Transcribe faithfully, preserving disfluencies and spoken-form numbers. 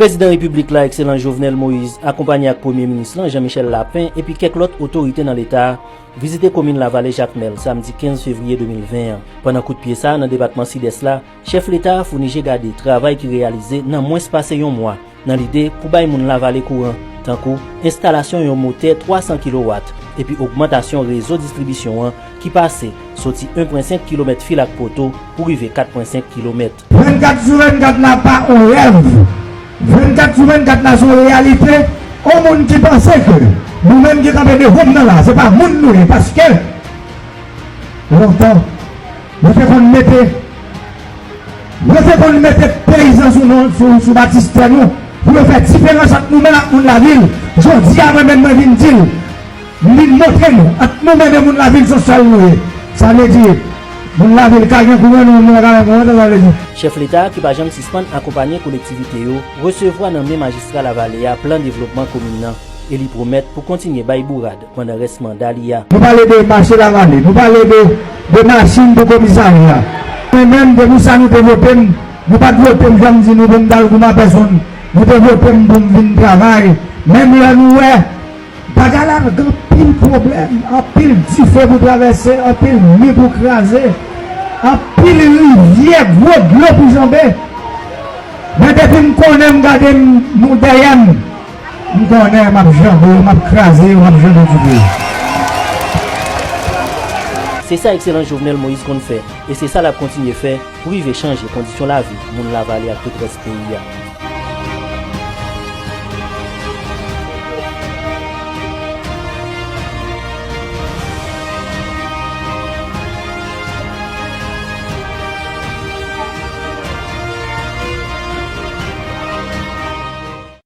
Prezidan Repiblik la, Ekselans Jovenel Moïse, akonpanye ak Premye Minis lan, Jean Michel Lapin, epi kèk lòt otorite nan Leta a, vizite komin Lavale Jakmèl, samdi kenz fevriye de mil ven an. Pandan kout pye sa a nan depatman Sidès la, chèf Leta a founi je gade travay ki reyalize nan mwens pase yon mwa, nan lide pou bay moun Lavale kouran, tankou enstalasyon yon motè twa san kilowat, epi ogmantasyon rezo distribisyon an ki pase soti en pwen senk kilomèt fil ak poto pou rive kat pwen senk kilomèt. Vennkat sou vennkat la pa on rèv. Vennkat sou vennkat la se yon reyalite. On moun ki panse ke nou menm ki kanpe devan m nan la, se pa moun nou ye, paske lontan, yo te konn mete, yo te konn mete peyizan sou non, sou, sou batistè nou, pou yo fè diferans ant nou menm ak moun lavil. Jodi a, mwen menm, mwen vin di l, m vin montre nou, ant nou menm e moun lavil, se sèl nou ye. Sa vle di, moun lavil ka gen kouran, nou menm ka gen kouran, sa, sa vle di. Chèf Leta a, ki pa janm sispann akonpanye kolektivite yo, resevwa nan men majistra Lavale a plan devlopman komin nan, e li pwomèt pou kontinye bay bourad pandan rès manda li a. Nou pale de mache Lavale, nou pale de, de machin pou komisarya. Mwen menm, depi sa nou te vote m, nou pa t vote m, janm di nou pou m t al goumen a pèsonn. Nou te vote m pou m vin travay. Menm lè nou wè bagay la gen anpil pwoblèm, anpil dife pou travèse, anpil mi pou kraze, anpil rivyè, gwo dlo pou janbe. Men depi m konnen m gade m, nou dèyè m, m konnen m ap janbe yo, m ap kraze yo, m ap janbe tout yo. Se sa Ekselans Jovenel Moïse konn fè, e se sa l ap kontinye fè pou rive chanje kondisyon lavi moun Lavale ak tout rès peyi a.